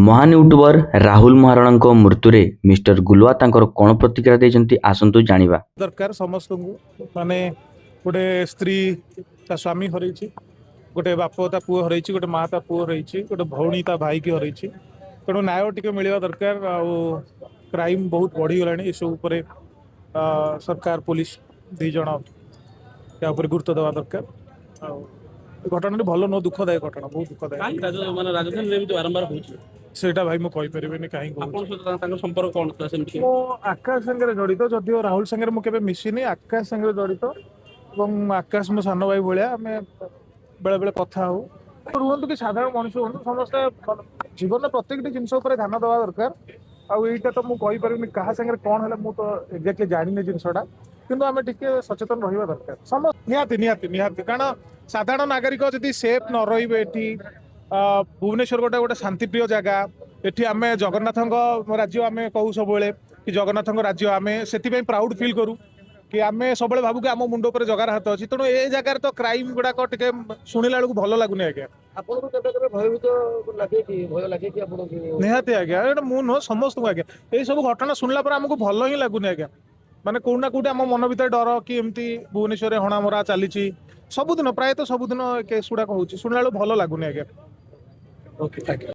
ମହାନ ୟୁଟ୍ୟୁବର ରାହୁଲ ମହାରଣାଙ୍କ ମୃତ୍ୟୁରେ ମିଷ୍ଟର ଗୁଲୁଆ ତାଙ୍କର କ'ଣ ପ୍ରତିକ୍ରିୟା ଦେଇଛନ୍ତି, ଆସନ୍ତୁ ଜାଣିବା। ଦରକାର ସମସ୍ତଙ୍କୁ। ମାନେ ଗୋଟେ ସ୍ତ୍ରୀ ତା ସ୍ୱାମୀ ହରେଇଛି, ଗୋଟେ ବାପ ତା ପୁଅ ହରେଇଛି, ଗୋଟେ ମା ତା ପୁଅ ହରେଇଛି, ଗୋଟେ ଭଉଣୀ ତା ଭାଇକି ହରେଇଛି। ତେଣୁ ନ୍ୟାୟ ଟିକେ ମିଳିବା ଦରକାର। ଆଉ କ୍ରାଇମ୍ ବହୁତ ବଢ଼ିଗଲାଣି। ଏସବୁ ଉପରେ ସରକାର, ପୋଲିସ ଦି ଜଣ ୟା ଉପରେ ଗୁରୁତ୍ୱ ଦେବା ଦରକାର। ଆଉ ଏ ଘଟଣାଟି ଭଲ ନୁହଁ, ଦୁଃଖଦାୟକ ଘଟଣା, ବହୁତ ଦୁଃଖଦାୟକ। କାହିଁକି ମାନେ ରାଜଧାନୀରେ ଏମିତି ବାରମ୍ବାର ହଉଛି? ସେଇଟା ଭାଇ ମୁଁ କହିପାରିବିନି କାହିଁକି ହଉଛି। ଆପଣଙ୍କ ସହିତ ତାଙ୍କର ସମ୍ପର୍କ କଣ ଥିଲା ସେମିତି? ମୁଁ ଆକାଶ ସାଙ୍ଗରେ ଜଡ଼ିତ, ଯଦିଓ ରାହୁଲ ସାଙ୍ଗରେ ମୁଁ କେବେ ମିଶିନି। ଆକାଶ ସାଙ୍ଗରେ ଜଡ଼ିତ ଏବଂ ଆକାଶ ମୋ ସାନ ଭାଇ ଭଳିଆ। ଆମେ ବେଳେ ବେଳେ କଥା ହଉ। ରୁହନ୍ତୁ କି ସାଧାରଣ ମଣିଷ ହୁଅନ୍ତୁ, ସମସ୍ତେ ଜୀବନର ପ୍ରତ୍ୟେକଟି ଜିନିଷ ଉପରେ ଧ୍ୟାନ ଦେବା ଦରକାର। ଆଉ ଏଇଟା ତ ମୁଁ କହିପାରିବିନି କାହା ସାଙ୍ଗରେ କଣ ହେଲା, ମୁଁ ତ ଏକ୍ଜାକ୍ଟଲି ଜାଣିନି ଜିନିଷଟା। କିନ୍ତୁ ଆମେ ଟିକେ ସଚେତନ ରହିବା ଦରକାର ସମସ୍ତ। ନିହାତି, ନିହାତି, ନିହାତି। କାରଣ ସାଧାରଣ ନାଗରିକ ଯଦି ସେଫ୍ ନ ରହିବେ ଏଠି, ଭୁବନେଶ୍ୱର ଗୋଟେ ଗୋଟେ ଶାନ୍ତିପ୍ରିୟ ଜାଗା। ଏଠି ଆମେ ଜଗନ୍ନାଥଙ୍କ ରାଜ୍ୟ, ଆମେ କହୁ ସବୁବେଳେ କି ଜଗନ୍ନାଥଙ୍କ ରାଜ୍ୟ। ଆମେ ସେଥିପାଇଁ ପ୍ରାଉଡ୍ ଫିଲ୍ କରୁ କି ଆମେ ସବୁବେଳେ ଭାବୁ କି ଆମ ମୁଣ୍ଡ ଉପରେ ଜଗାର ହାତ ଅଛି। ତେଣୁ ଏ ଜାଗାରେ ତ କ୍ରାଇମ୍ ଗୁଡାକ ଟିକେ ଶୁଣିଲା ବେଳକୁ ଭଲ ଲାଗୁନି ଆଜ୍ଞା। ଆପଣଙ୍କୁ କେବେ କେବେ ଭୟଭୀତ ଲାଗେ କି, ଭୟ ଲାଗେ କି ଆପଣଙ୍କୁ? ନିହାତି ଆଜ୍ଞା। ଏଇଟା ମୁଁ ନୁହଁ, ସମସ୍ତଙ୍କୁ ଆଜ୍ଞା। ଏଇ ସବୁ ଘଟଣା ଶୁଣିଲା ପରେ ଆମକୁ ଭଲ ହିଁ ଲାଗୁନି ଆଜ୍ଞା। ମାନେ କୋଉଠି ନା କୋଉଠି ଆମ ମନ ଭିତରେ ଡର କି ଏମିତି ଭୁବନେଶ୍ୱରରେ ହଣାମରା ଚାଲିଛି ସବୁଦିନ, ପ୍ରାୟତଃ ସବୁଦିନ କେସ୍ ଗୁଡାକ ହଉଛି। ଶୁଣିଲା ବେଳକୁ ଭଲ ଲାଗୁନି ଆଜ୍ଞା। ଓକେ। ଆଜ୍ଞା।